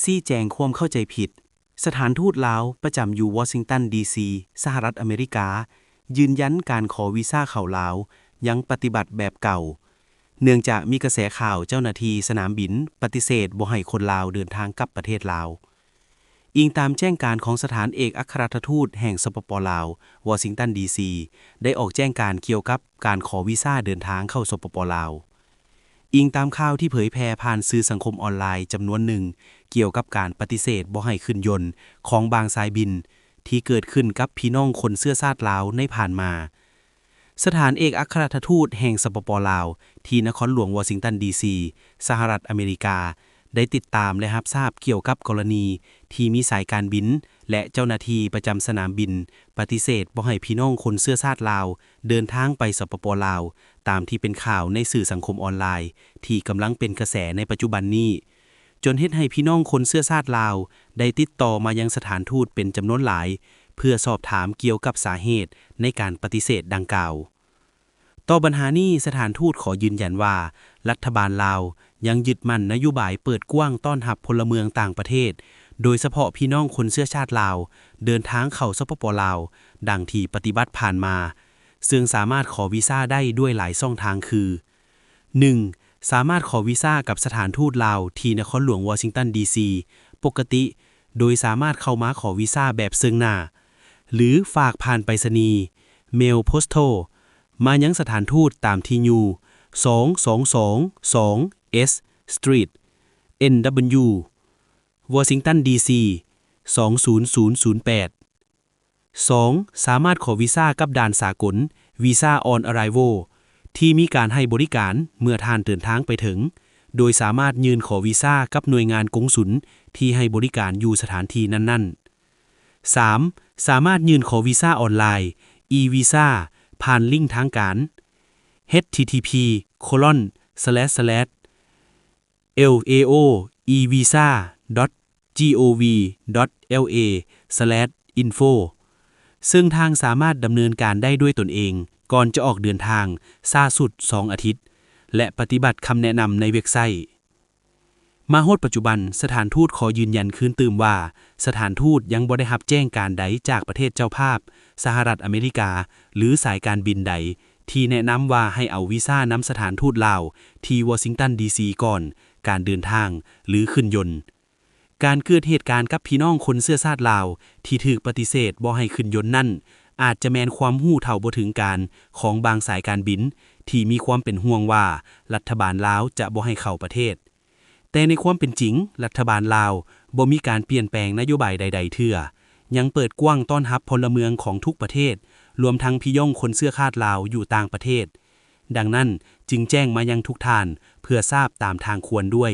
ຊີ້ແຈງຄວາມເຂົ້າໃຈຜິດ. ສະຖານທູດລາວປະຈຳຢູ່ວໍຊິງຕັນ ດີຊີ ສະຫະລັດອາເມລິກາ ຢືນຢັນການຂໍວີຊາເຂົ້າລາວຍັງປະຕິບັດແບບເກົ່າ, ເນື່ອງຈາກມີກະແສຂ່າວເຈົ້າໜ້າທີ່ສະໜາມບິນປະຕິເສດບໍ່ໃຫ້ຄົນລາວເດີນທາງກັບປະເທດລາວ. ອີງຕາມແຈ້ງການຂອງສະຖານເອກອັກຄະລັດຖະທູດແຫ່ງ ສປປ ລາວ ວໍຊິງຕັນ ດີຊີ ໄດ້ອອກແຈ້ງການກ່ຽວກັບການຂໍວີຊາເດີນທາງເຂົ້າ ສປປ ລາວ. ອີງຕາມຂ່າວທີ່ເຜີຍແຜ່ຜ່ານສື່ສັງຄົມອອນລາຍຈຳນວນໜຶ່ງ ກ່ຽວກັບການປະຕິເສດບໍ່ໃຫ້ຂຶ້ນຍົນຂອງບາງສາຍບິນ ທີ່ເກີດຂຶ້ນກັບພີ່ນ້ອງຄົນເຊື້ອຊາດລາວໃນຜ່ານມາ, ສະຖານເອກອັກຄະລັດຖະທູດແຫ່ງ ສປປ ລາວ ທີ່ນະຄອນຫຼວງວໍຊິງຕັນ ດີຊີ ສະຫະລັດອາເມລິກາ ໄດ້ຕິດຕາມ ແລະ ຮັບຊາບກ່ຽວກັບກໍລະນີທີ່ມີສາຍການບິນ ແລະ ເຈົ້າໜ້າທີ່ປະຈຳສະໜາມບິນປະຕິເສດບໍ່ໃຫ້ພີ່ນ້ອງຄົນເຊື້ອຊາດລາວເດີນທາງໄປ ສປປ ລາວ ຕາມທີ່ເປັນຂ່າວໃນສື່ສັງຄົມອອນລາຍທີ່ກຳລັງເປັນກະແສໃນປັດຈຸບັນນີ້, ຈົນເຮັດໃຫ້ພີ່ນ້ອງຄົນເຊື້ອຊາດລາວໄດ້ຕິດຕໍ່ມາຍັງສະຖານທູດເປັນຈຳນວນຫຼາຍ ເພື່ອສອບຖາມກ່ຽວກັບສາເຫດໃນການປະຕິເສດດັ່ງກ່າວ. ຕໍ່ບັນຫານີ້, ສະຖານທູດຂໍຢືນຢັນວ່າ ລັດຖະບານລາວຍັງຍຶດໝັ້ນນະໂຍບາຍເປີດກວ້າງຕ້ອນຮັບພົນລະເມືອງຕ່າງປະເທດ, ໂດຍສະເພາະພີ່ນ້ອງຄົນເຊື້ອຊາດລາວ ເດີນທາງເຂົ້າ ສປປ ລາວ ດັ່ງທີ່ປະຕິບັດຜ່ານມາ, ເຊິ່ງສາມາດຂໍວີຊາໄດ້ດ້ວຍຫຼາຍຊ່ອງທາງຄື: ໜຶ່ງ ສາມາດຂໍວີຊາກັບສະຖານທູດລາວທີ່ນະຄອນຫຼວງວໍຊິງຕັນ ດີຊີ ປົກກະຕິ, ໂດຍສາມາດເຂົ້າມາຂໍວີຊາແບບເຊິ່ງໜ້າ ຫຼື ຝາກຜ່ານໄປສະນີ ເມວໂພສໂທ ມາຍັງສະຖານທູດຕາມທີ່ຢູ່ ສອງສອງສອງສອງ Eighth Street, N W, Washington D C ສອງສູນສູນສູນແປດ. ສອງ ສາມາດຂໍວີຊາກັບດ່ານສາກົນ Visa on Arrival ທີ່ມີການໃຫ້ບໍລິການເມື່ອທ່ານເດີນທາງໄປເຖິງ, ໂດຍສາມາດຍື່ນຂໍວີຊາກັບໜ່ວຍງານກົງສຸນທີ່ໃຫ້ບໍລິການຢູ່ສະຖານທີ່ນັ້ນໆ. ສາມ ສາມາດຍື່ນຂໍວີຊາອອນລາຍ e-visa ຜ່ານລິ້ງທາງການ http colon slash slash laoevisa.gov.la/info ເຊິ່ງທ່ານສາມາດດຳເນີນການໄດ້ດ້ວຍຕົນເອງ ກ່ອນຈະອອກເດີນທາງຊ້າສຸດສອງອາທິດ ແລະ ປະຕິບັດຄຳແນະນຳໃນເວັບໄຊ. ມາຮອດປັດຈຸບັນ, ສະຖານທູດຂໍຢືນຢັນຄືນຕື່ມວ່າ ສະຖານທູດຍັງບໍ່ໄດ້ຮັບແຈ້ງການໃດຈາກປະເທດເຈົ້າພາບ, ສະຫະລັດອາເມລິກາ ຫຼື ສາຍການບິນໃດ ທີ່ແນະນຳວ່າໃຫ້ເອົາວີຊານຳສະຖານທູດລາວທີ່ວໍຊິງຕັນ ດີຊີ ກ່ອນການເດີນທາງ ຫຼື ຂຶ້ນຍົນ. ການເກີດເຫດການກັບພີ່ນ້ອງຄົນເຊື້ອຊາດລາວທີ່ຖືກປະຕິເສດບໍ່ໃຫ້ຂຶ້ນຍົນນັ້ນ ອາດຈະແມ່ນຄວາມຮູ້ເທົ່າບໍ່ເຖິງການຂອງບາງສາຍການບິນ ທີ່ມີຄວາມເປັນຫ່ວງວ່າລັດຖະບານລາວຈະບໍ່ໃຫ້ເຂົ້າປະເທດ. ແຕ່ໃນຄວາມເປັນຈິງ, ລັດຖະບານລາວບໍ່ມີການປ່ຽນແປງນະໂຍບາຍໃດໆເທື່ອ, ຍັງເປີດກວ້າງຕ້ອນຮັບພົນລະເມືອງຂອງທຸກປະເທດ, ລວມທັງພີ່ນ້ອງຄົນເຊື້ອຊາດລາວຢູ່ຕ່າງປະເທດ. ດັ່ງນັ້ນ, ຈຶ່ງແຈ້ງມາຍັງທຸກທ່ານເພື່ອຊາບຕາມທາງຄວນດ້ວຍ.